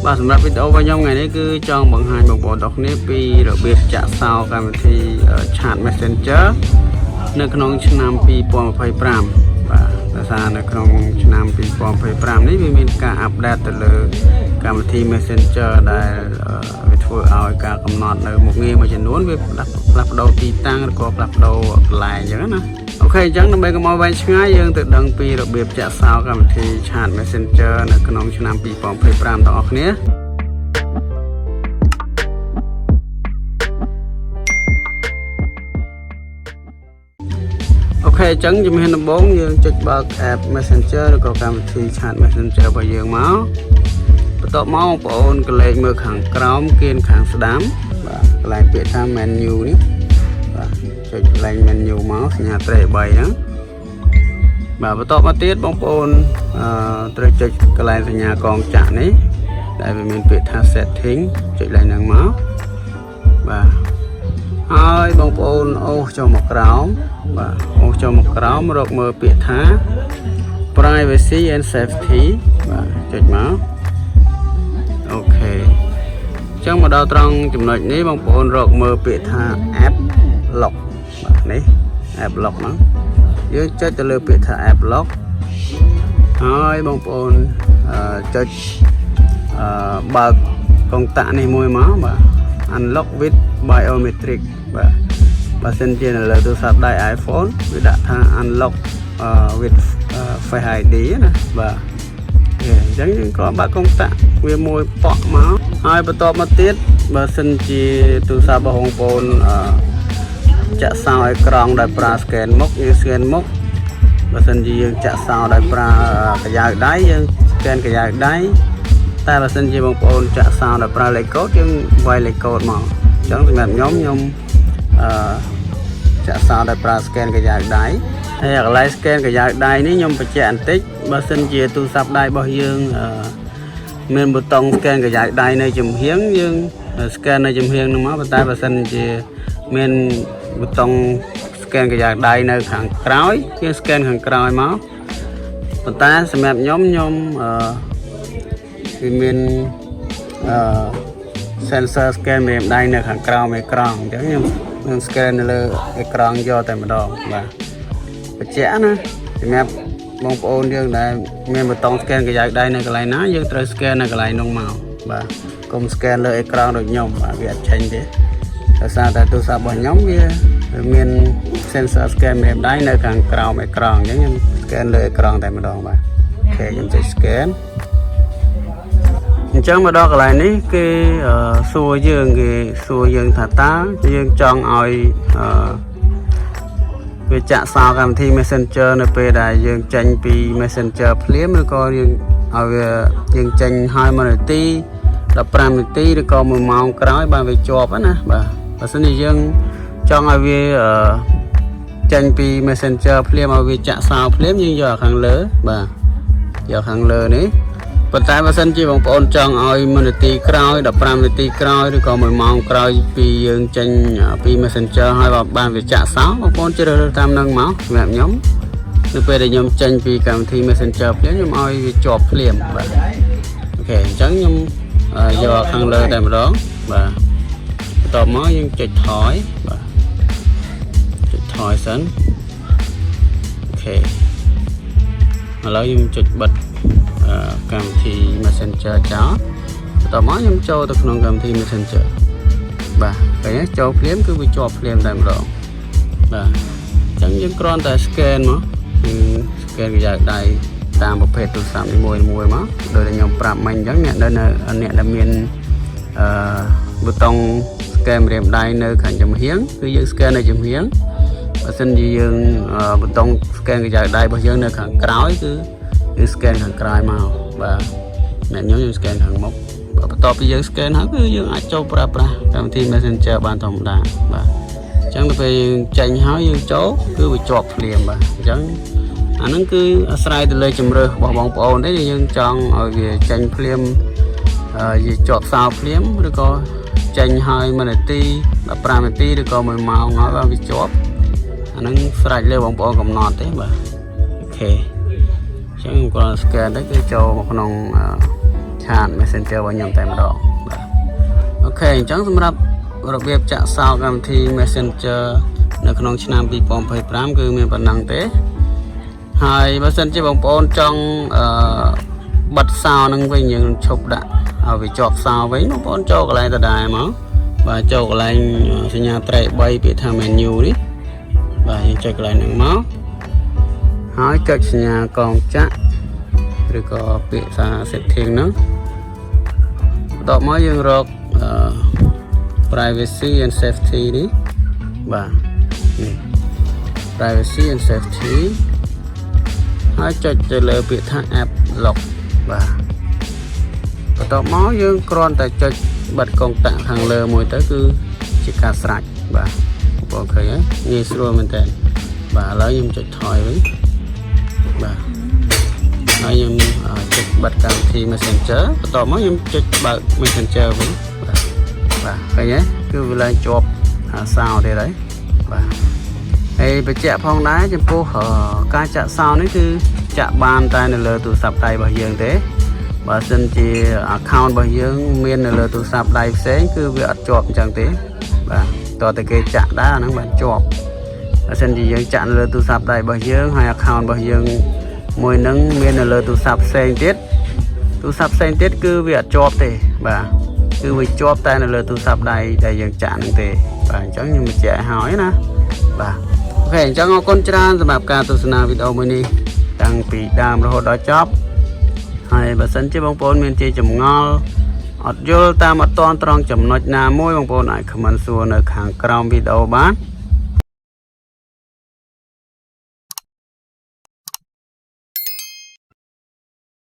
បាទសម្រាប់វីដេអូរបស់ខ្ញុំថ្ងៃនេះគឺចង់បង្ហាញបងប្អូនទាំងគ្នាពីរបៀបចាក់សោកម្មវិធី Chat Messenger នៅក្នុងឆ្នាំ2025បាទដោយសារនៅក្នុងឆ្នាំ2025នេះវាមានការ update ទៅលើកម្មវិធី Messenger ដែលវាធ្វើឲ្យការកំណត់នៅមុខងារមួយចំនួនវាផ្លាស់ផ្លាស់ប្ដូរទីតាំងឬក៏ផ្លាស់ប្ដូរកន្លែងអញ្ចឹងណាOK អញ្ចឹងដើម្បីកុំឲ្យវែងឆ្ងាយយើងទៅដឹងពីរបៀបចាក់សោកម្មវិធី Chat Messenger នៅក្នុងឆ្នាំ2025ទាំងអស់គ្នា OK អញ្ចឹងជំហានដំបូងយើងចុចបើក app Messenger ឬក៏កម្មវិធី Chat Messenger របស់យើងមកបន្ទាប់មកបងប្អូនក្រឡេកមើលខាងក្រោមគៀនខាងស្ដាំបាទកន្លែងពាក្យថា menu នេះបាទចុចកន្លែង menu មកសញ្ញាត្រេ3ហ្នឹងបាទបន្ទាប់មកទៀតបងប្អូនអឺត្រូវចុចកន្លែងសញ្ញាកងចាក់នេះដែលវាមានពាក្យថា setting ចុចកន្លែងហ្នឹងមកបាទហើយបងប្អូនអូសចុះមកក្រោមបាទអូសចុះមកក្រោមរកមើលពាក្យថា privacy and safety បាទចុចមក OK អញ្ចឹងមកដល់ត្រង់ចំណុចនេះបងប្អូនរកមើលពាក្យថា app lock បាទនេះ app lock ហ្នឹងយើងចុចទៅលើពាក្យថា app lock ហើយបងប្អូនអឺចុចអឺបើកកុងតាក់នេះមួយមកបាទ unlock with biometric បាទបើសិនជានៅលើទូរស័ព្ទដៃ iPhone វាដាក់ថា unlock with Face ID ណាបាទអញ្ចឹងយើងក៏បើកកុងតាក់វាមួយប៉ក់មកហើយបន្ទាប់មកទៀតបើសិនជាទូរស័ព្ទរបស់បងប្អូនអឺចាក់សោអេក្រង់ដោយប្រើ scan មុខយើង scan មុខបើសិនជាយើងចាក់សោដោយប្រើក្រយៅដៃយើង scan ក្រយៅដៃតែបើសិនជាបងប្អូនចាក់សោដោយប្រើលេខកូដយើងវាយលេខកូដមកអញ្ចឹងសម្រាប់ខ្ញុំខ្ញុំអឺចាក់សោដោយប្រើ scan ក្រយៅដៃហើយកន្លែង scan ក្រយៅដៃនេះខ្ញុំបញ្ជាក់បន្តិចបើសិនជាទូរស័ព្ទដៃរបស់យើងអឺមានប៊ូតុង scan ក្រយៅដៃនៅចំហៀងយើង scan នៅចំហៀងហ្នឹងមកប៉ុន្តែបើសិនជាមានប៊ូតុង scan ក្រយៅដៃនៅខាងក្រោយយើង scan ខាងក្រោយមកប៉ុន្តែសម្រាប់ខ្ញុំខ្ញុំអឺវាមានអឺ sensor scan ម្រាមដៃនៅខាងក្រោមអេក្រង់អញ្ចឹងខ្ញុំនឹង scan នៅលើអេក្រង់យកតែម្ដងបាទបញ្ជាក់ណាសម្រាប់បងប្អូនយើងដែលមានប៊ូតុង scan ក្រយៅដៃនៅកន្លែងណាយើងត្រូវ scan នៅកន្លែងនោះមកបាទកុំ scan លើអេក្រង់ដូចខ្ញុំបាទវាអត់ចេញទេដោយសារតែទូរស័ព្ទរបស់ខ្ញុំវាមាន sensor scan ម្រាមដៃនៅខាងក្រោមអេក្រង់អញ្ចឹងខ្ញុំ scan លើអេក្រង់តែម្ដងបាទ OK ខ្ញុំចុច scan អញ្ចឹងមកដល់កន្លែងនេះគេអឺសួរយើងគេសួរយើងថាតើយើងចង់ឲ្យអឺវាចាក់សោកម្មវិធី Messenger នៅពេលដែលយើងចេញពី Messenger ភ្លាមឬក៏យើងឲ្យវាយើងចេញហើយ1នាទី15នាទីឬក៏1ម៉ោងក្រោយបានវាជាប់ណាបាទបើសិនជាយើងចង់ឲ្យវាអឺចេញពី Messenger ភ្លាមឲ្យវាចាក់សោភ្លាមយើងយកខាងលើបាទយកខាងលើនេះប៉ុន្តែបើសិនជាបងប្អូនចង់ឲ្យ1នាទីក្រោយ15នាទីក្រោយឬក៏1ម៉ោងក្រោយពីយើងចេញពី Messenger ហើយបានវាចាក់សោបងប្អូនជ្រើសរើសតាមនឹងមកសម្រាប់ខ្ញុំនៅពេលដែលខ្ញុំចេញពីកម្មវិធី Messenger ភ្លាមខ្ញុំឲ្យវាជាប់ភ្លាមបាទ OK អញ្ចឹងខ្ញុំយកខាងលើតែម្ដងបាទបន្ទាប់មកយើងចុចថយបាទចុចថយសិន OK ឥឡូវខ្ញុំចុចបិទកម្មវិធី Messenger ចោលបន្ទាប់មកខ្ញុំចូលទៅក្នុងកម្មវិធី Messenger បាទឃើញទេចូលភ្លាមគឺវាជាប់ភ្លាមតែម្ដងបាទអញ្ចឹងយើងគ្រាន់តែ scan មកយើង scan ក្រយៅដៃតាមប្រភេទទូរស័ព្ទនីមួយៗមកដោយដែលខ្ញុំប្រាប់មិញអញ្ចឹងអ្នកដែលនៅអ្នកដែលមានអឺប៊ូតុង scan ម្រាមដៃនៅខាងចំហៀងគឺយើង scan នៅចំហៀងបើសិនជាយើងប៊ូតុង scan ក្រយៅដៃរបស់យើងនៅខាងក្រោយគឺយើង scan ខាងក្រោយមកបាទអ្នកខ្ញុំយើង scan ខាងមុខបាទបន្ទាប់ពីយើង scan ហើយគឺយើងអាចចូលប្រើប្រាស់កម្មវិធី Messenger បានធម្មតាបាទអញ្ចឹងទៅពេលយើងចេញហើយយើងចូលគឺវាជាប់ភ្លាមបាទអញ្ចឹងអាហ្នឹងគឺអាស្រ័យទៅលើជំរើសរបស់បងប្អូនទេយើងចង់ឲ្យវាចេញភ្លាមអឺជាប់សោភ្លាមឬក៏ចេញហើយ1នាទី15នាទីឬក៏1ម៉ោងហើយបានវាជាប់អាហ្នឹងស្រេចលើបងប្អូនកំណត់ទេបាទ OK អញ្ចឹងគាត់ scan ទៅគឺចូលមកក្នុងអឺ chat Messenger របស់ខ្ញុំតែម្ដងបាទ OK អញ្ចឹងសម្រាប់របៀបចាក់សោកម្មវិធី Messenger នៅក្នុងឆ្នាំ2025គឺមានប៉ុណ្ណឹងទេហើយបើសិនជាបងប្អូនចង់អឺបិទសោនឹងវិញយើងឈប់ដាក់ឲ្យវាជាប់សោវិញបងប្អូនចូលកន្លែងដដែលមកបាទចូលកន្លែងសញ្ញាត្រេ3ពាក្យថា menu នេះបាទយើងចុចកន្លែងហ្នឹងមកហើយចុចសញ្ញាកងចាក់ឬក៏ពាក្យថា setting ហ្នឹងបន្ទាប់មកយើងរកអឺ privacy and safety នេះបាទនេះ privacy and safety ហើយចុចទៅលើពាក្យថា app lock បាទបន្ទាប់មកយើងគ្រាន់តែចុចបិទកុងតាក់ខាងលើមួយទៅគឺជាការស្រេចបាទបងប្អូនឃើញហើយងាយស្រួលមែនតើបាទឥឡូវខ្ញុំចុចថយវិញបាទហើយខ្ញុំចុចបិទកម្មវិធី Messenger បន្ទាប់មកខ្ញុំចុចបើក Messenger វិញបាទបាទឃើញទេគឺវាឡើងជាប់សោទៀតហើយបាទហើយបញ្ជាក់ផងដែរចំពោះការចាក់សោនេះគឺចាក់បានតែនៅលើទូរស័ព្ទដៃរបស់យើងទេបើសិនជា account របស់យើងមាននៅលើទូរស័ព្ទដៃផ្សេងគឺវាអត់ជាប់អញ្ចឹងទេបាទតើតែគេចាក់ដែរអាហ្នឹងបានជាប់បើសិនជាយើងចាក់នៅលើទូរស័ព្ទដៃរបស់យើងហើយ account របស់យើងមួយហ្នឹងមាននៅលើទូរស័ព្ទផ្សេងទៀតទូរស័ព្ទផ្សេងទៀតគឺវាអត់ជាប់ទេបាទគឺវាជាប់តែនៅលើទូរស័ព្ទដៃដែលយើងចាក់ហ្នឹងទេបាទអញ្ចឹងខ្ញុំបញ្ជាក់ឲ្យហើយណាបាទ OK អញ្ចឹងអរគុណច្រើនសម្រាប់ការទស្សនាវីដេអូមួយនេះតាំងពីដើមរហូតដល់ចប់ហើយបើសិនជាបងប្អូនមានជាចម្ងល់អត់យល់តាមអត់តន់ត្រង់ចំណុចណាមួយបងប្អូនអាច comment សួរនៅខាងក្រោមវីដេអូបាន។